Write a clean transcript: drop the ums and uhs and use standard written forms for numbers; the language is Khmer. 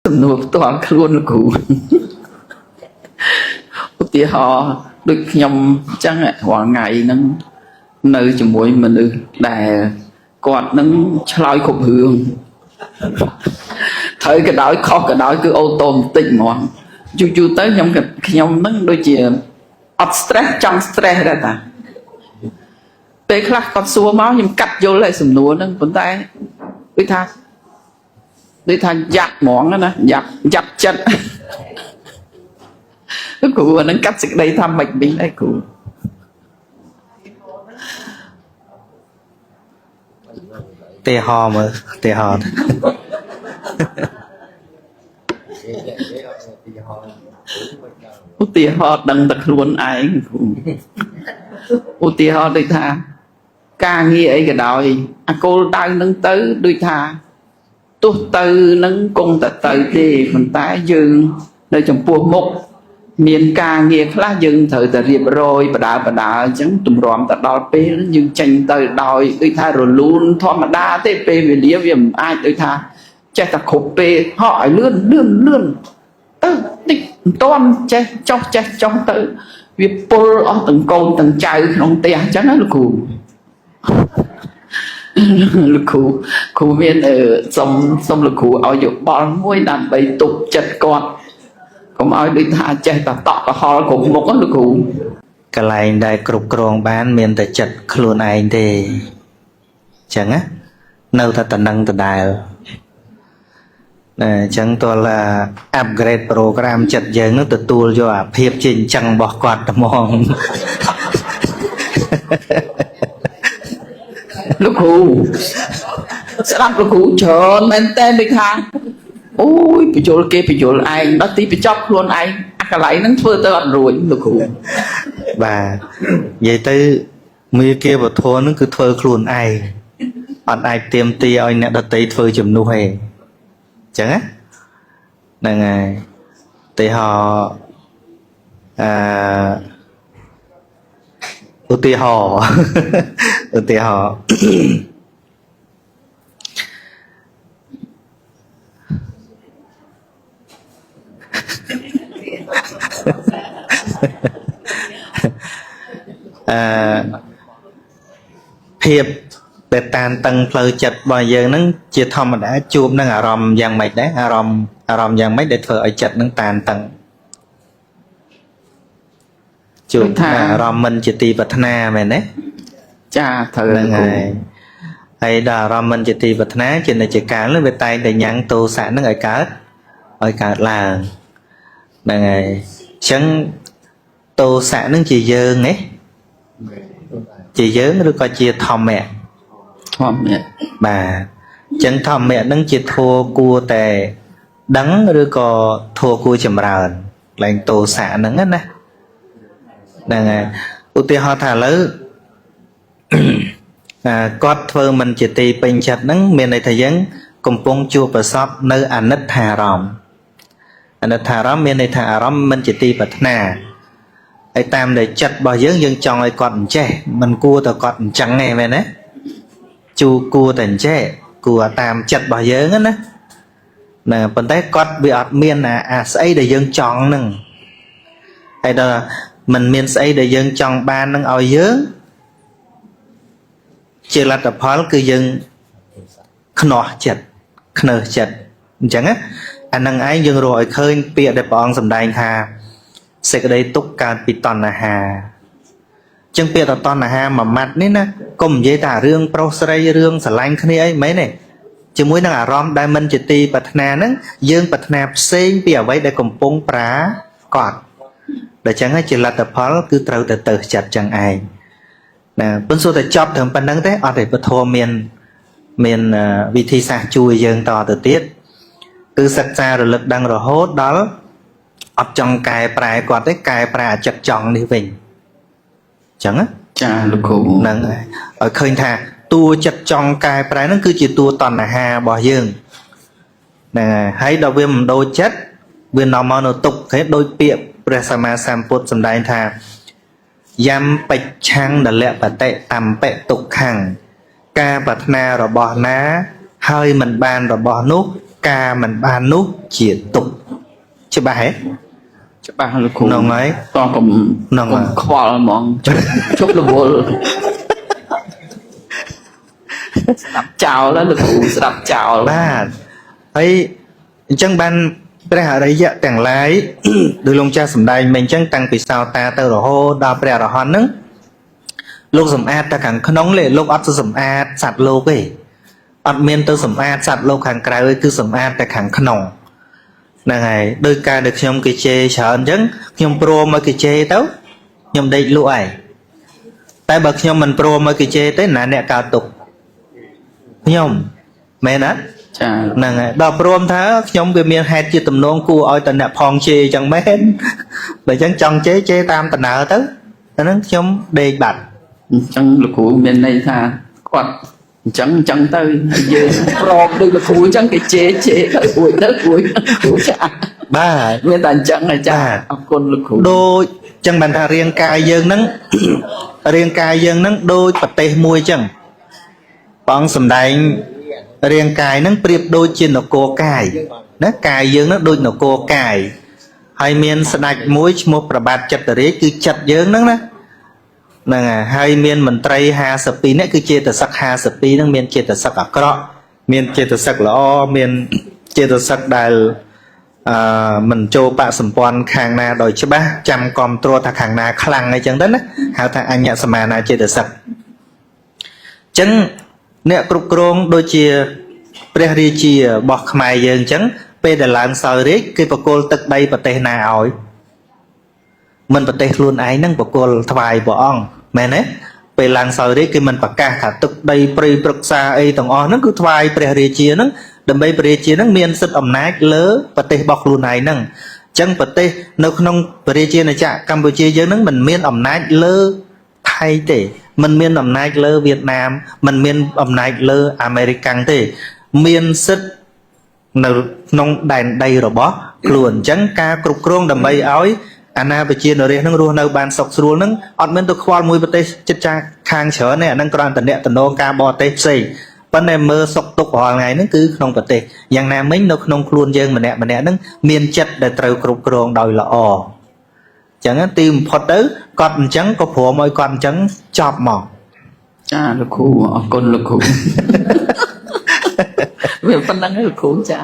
សំណួរផ្ទាល់ខ្លួនលោកគ្រូឧទាហរណ៍ដូចខ្ញុំអញ្ចឹងរាល់ថ្ងៃហ្នឹងនៅជាមួយមនុស្សដែលគាត់នឹងឆ្លើយគ្រប់រឿងត្រូវក៏ដោយខុសក៏ដោយគឺautomatic ហ្មងយូរយូរទៅខ្ញុំក៏ខ្ញុំនឹងដូចជាអត់ stress ចង់ stress ដែរតាពេលខ្លះគាត់សួរមកខ្ញុំកាត់យល់ហើយសំណួរហ្នឹងប៉ុន្តែដូចថាដូចថាយ៉ាប់ហ្មងណាយ៉ាប់យ៉ាប់ចិត្តគ្រូអាហ្នឹងកាត់សេចក្តីថាម៉េចវិញដែរគ្រូ ទេហមើលទេហ ឧទាហរណ៍ដឹងតែខ្លួនឯងគ្រូឧទាហរណ៍ដូចថា ការងារអីក៏ដោយអាគោលដៅនឹងទៅដូចថាទោះទៅនឹងគង់តែទៅទេប៉ុន្តែយើងនៅចំពោះមុខមានការងារខ្លះយើងត្រូវតែរៀបរយបដាបដាអញ្ចឹងទម្រាំទៅដល់ពេលហ្នឹងយើងចេញទៅដោយដូចថារលូនធម្មតាទេពេលវេលាវាមិនអាចដូចថាចេះតែគ្រប់ពេលហក់ឲ្យលឿនលឿនលឿនទៅតិចមិនតាន់ចេះចុះចេះចុះទៅវាពុលអស់ទាំងកូនទាំងចៅក្នុងផ្ទះអញ្ចឹងណាលោកគ្រូ លោកគ្រូគ្រូមានអឺសុំសុំលោកគ្រូឲ្យយោបល់មួយដើម្បីទប់ចិត្តគាត់កុំឲ្យដូចថាចេះតែតក់កុហលគ្រប់មុខណាលោកគ្រូ កន្លែងដែលគ្រប់គ្រងបាន មានតែចិត្តខ្លួនឯងទេអញ្ចឹងណានៅតែតំណឹងដដែលណាអញ្ចឹងតើ upgrade program ចិត្តយើងនឹងទទួលយកអាភាពជាអញ្ចឹងរបស់គាត់ត្មង លោកគ្រូស្ដាប់លោកគ្រូច្រើនមែនតើដូចថាអូយបញ្យលគេបញ្យលឯងដល់ទីបញ្ចប់ខ្លួនឯងអាកន្លែងហ្នឹងធ្វើទៅអត់រួចលោកគ្រូ បាទនិយាយទៅមេគាវធម៌នឹងគឺធ្វើខ្លួនឯងអត់អាចទៀមទីឲ្យអ្នកដតីធ្វើជំនួសទេអញ្ចឹងណាហ្នឹងហើយទីហោអឺឧទាហរណ៍ ឧទាហរណ៍ អឺភាពដែលតានតឹងផ្លូវចិត្តរបស់យើងហ្នឹងជាធម្មតាជួបនឹងអារម្មណ៍យ៉ាងម៉េចដែរអារម្មណ៍អារម្មណ៍យ៉ាងម៉េចដែលធ្វើឲ្យចិត្តហ្នឹងតានតឹងជួប ថា អារម្មណ៍មិនជាទីប្រាថ្នាមែនទេ ចាត្រូវ ហ្នឹង លោកគ្រូ ហើយហើយដល់អារម្មណ៍មិនជាទីប្រាថ្នាជានិច្ចកាលហ្នឹងវាតែងតែញ៉ាំងទោសៈហ្នឹងឲ្យកើតឲ្យកើតឡើងហ្នឹងហើយអញ្ចឹងទោសៈហ្នឹងជាយើងហ៎ជាយើងឬក៏ជាធម្មៈ ធម្មៈ បាទអញ្ចឹងធម្មៈហ្នឹងជាធัวគួរតែដឹងឬក៏ធัวគួរចម្រើនឡើងទោសៈហ្នឹងណាហ្នឹងហើយឧទាហរណ៍ថាឥឡូវ អាគាត់ធ្វើមិនជាទីពេញចិត្តហ្នឹងមានន័យថាយើងកំពុងជួបប្រសពនៅអនិច្ចារម្មណ៍អនិច្ចារម្មណ៍មានន័យថាអារម្មណ៍មិនជាទីប្រាថ្នាហើយតាមដែលចិត្តរបស់យើងយើងចង់ឲ្យគាត់អញ្ចេះមិនគួរតែគាត់អញ្ចឹងទេមែនទេ ជូគួរតែអញ្ចេះគួរតាមចិត្តរបស់យើងណាណាប៉ុន្តែគាត់វាអត់មានអាអាស្អីដែលយើងចង់ហ្នឹងហើយដល់มันមានស្អីដែលយើងចង់បានហ្នឹងឲ្យយើងជាលទ្ធផលគឺយើងខ្នោះចិត្តខ្នើសចិត្តអញ្ចឹងណាអាហ្នឹងឯងយើងរកឲ្យឃើញពាក្យដែលព្រះអង្គសម្ដែងថាសេចក្តីទុក្ខកើតពីតណ្ហា ចឹងពាក្យតតណ្ហាមួយម៉ាត់នេះណាកុំនិយាយតែរឿងប្រុសស្រីរឿងស្រឡាញ់គ្នាអីមិនមែនទេជាមួយនឹងអារម្មណ៍ដែលមិនជាទីប្រាថ្នាហ្នឹងយើងប្រាថ្នាផ្សេងពីអ្វីដែលកំពុងប្រាកដដល់ចឹងហើយជាលទ្ធផលគឺត្រូវតែទៅចិត្តចឹងឯងណាប៉ុន្តែសួរតែចប់ត្រឹមប៉ុណ្្នឹងទេអត់ទេពធមានមានវិធីសាស្ត្រជួយយើងតទៅទៀតគឺសិក្សារលឹកដឹងរហូតដល់អត់ចង់កែប្រែគាត់ទេកែប្រែអាចិត្តចង់នេះវិញចឹងណា ចាលោកគ្រូ ហ្នឹងហើយឲ្យឃើញថាតួចិត្តចង់កែប្រែហ្នឹងគឺជាតួតណ្ហារបស់យើងហ្នឹងហើយហើយដល់វាមិនដូចចិត្តវានាំមកនៅទុក្ខគេដូចពាក្យព្រះសម្មាសម្ពុទ្ធសម្ដែងថាយំបច្ឆੰដលបតិតំបិទុក្ខੰការប្រាថ្នារបស់ណា ហើយមិនបានរបស់នោះ ការមិនបាននោះជាទុក្ខច្បាស់ហ៎ ច្បាស់លោកគ្រូ ហ្នឹងហើយ តោះកុំ ហ្នឹងហើ កុំ យ ខ្វល់ហ្មងជប់ជប់រវល់ស្ដាប់ចោលហើយលោកគ្រូស្ដាប់ចោល បាទហើយអញ្ចឹងបានព្រះអរិយៈទាំងឡាយ ដោយលោកចាស់សម្ដែងមិញអញ្ចឹងតាំងពីសោតាទៅរហូតដល់ព្រះអរហន្តហ្នឹងលោកសម្អាតតែខាងក្នុងទេលោកអត់ទៅសម្អាតសត្វលោកទេអត់មានទៅសម្អាតសត្វលោកខាងក្រៅទេគឺសម្អាតតែខាងក្នុងហ្នឹងហើយដោយការដែលខ្ញុំគេជេរច្រើនអញ្ចឹងខ្ញុំព្រមឲ្យគេជេរទៅខ្ញុំដេកលក់ហើយតែបើខ្ញុំមិនព្រមឲ្យគេជេរទេណាអ្នកកើតទុក្ខខ្ញុំមែនអត់ ចា ហ្នឹងហើយដល់ព្រមថាខ្ញុំវាមានហេតុជាទំនងគួរឲ្យតអ្នកផងជេរចឹងមែនបើចឹងចង់ជេរជេរតាមដំណើរទៅអាហ្នឹងខ្ញុំដេកបាត់ អញ្ចឹងលោកគ្រូមានន័យថាគាត់អញ្ចឹងអញ្ចឹងទៅហើយយើងព្រមដូចលោកគ្រូអញ្ចឹងគេជេរជេរទៅអួយទៅអួយគ្រូចា បាទ មានតែអញ្ចឹងហើយចា បាទ អរគុណលោកគ្រូ ដូចចឹងបានថារាងកាយយើងហ្នឹង រាងកាយយើងហ្នឹងដូចប្រទេសមួយចឹងព្រះអង្គសម្ដែងរាងកាយហ្នឹងប្រៀបដូចជានគរកាយណាកាយយើងហ្នឹងដូចនគរកាយហើយមានស្ដេចមួយឈ្មោះប្របាទចិត្តរាជគឺចិត្តយើងហ្នឹងណាហ្នឹងហើយហើយមានមន្ត្រី52នាក់គឺចេតសិក52ហ្នឹងមានចេតសិកអាក្រក់មានចេតសិកល្អមានចេតសិកដែល អឺមិនចូលបកសម្ព័ន្ធខាងណាដោយច្បាស់ចាំគ្រប់គ្រងថាខាងណាខ្លាំងអីចឹងទៅណាហៅថាអញ្ញសមានាចេតសិកអញ្ចឹងអ្នកគ្រប់គ្រងដូចជាព្រះរាជារបស់ខ្មែរយើងអញ្ចឹងពេលដែលឡើងសោយរាជគេប្រគល់ទឹកដីប្រទេសណាឲ្យមិនប្រទេសខ្លួនឯងហ្នឹងប្រគល់ថ្វាយព្រះអង្គមែនទេពេលឡើងសោយរាជគេមិនប្រកាសថាទឹកដីព្រៃព្រឹក្សាអីទាំងអស់ហ្នឹងគឺថ្វាយព្រះរាជាហ្នឹងដើម្បីព្រះរាជាហ្នឹងមានសិទ្ធិអំណាចលើប្រទេសរបស់ខ្លួនឯងហ្នឹងអញ្ចឹងប្រទេសនៅក្នុងព្រះរាជាណាចក្រកម្ពុជាយើងហ្នឹងមិនមានអំណាចលើថៃទេមិនមានអំណាចលើវៀតណាមមិនមានអំណាចលើអាមេរិកាំងទេមានសិទ្ធិ នៅក្នុងដែនដីរបស់ខ្លួនអញ្ចឹងការគ្រប់គ្រងដើម្បីឲ្យអាណាព្យានរាជនឹងរស់នៅបានសុខស្រួលនឹងអត់មានទៅខ្វល់មួយប្រទេសចិត្តចាខាងច្រើនទេអានឹងគ្រាន់តែអ្នកតំណងការបរទេសផ្សេងប៉ុន្តែមើលសុខទុក្ខរាល់ថ្ងៃហ្នឹងគឺក្នុងប្រទេសយ៉ាងណាមិញនៅក្នុងខ្លួនយើងម្នាក់ម្នាក់ហ្នឹងមានចិត្តដែលត្រូវគ្រប់គ្រងដោយល្អអញ្ចឹងទីបំផុតទៅគាត់អញ្ចឹងក៏ព្រមឲ្យគាត់អញ្ចឹងចប់មក ចាលោកគ្រូអរគុណលោកគ្រូ វាប៉ុណ្្នឹងឯងលោកគ្រូចា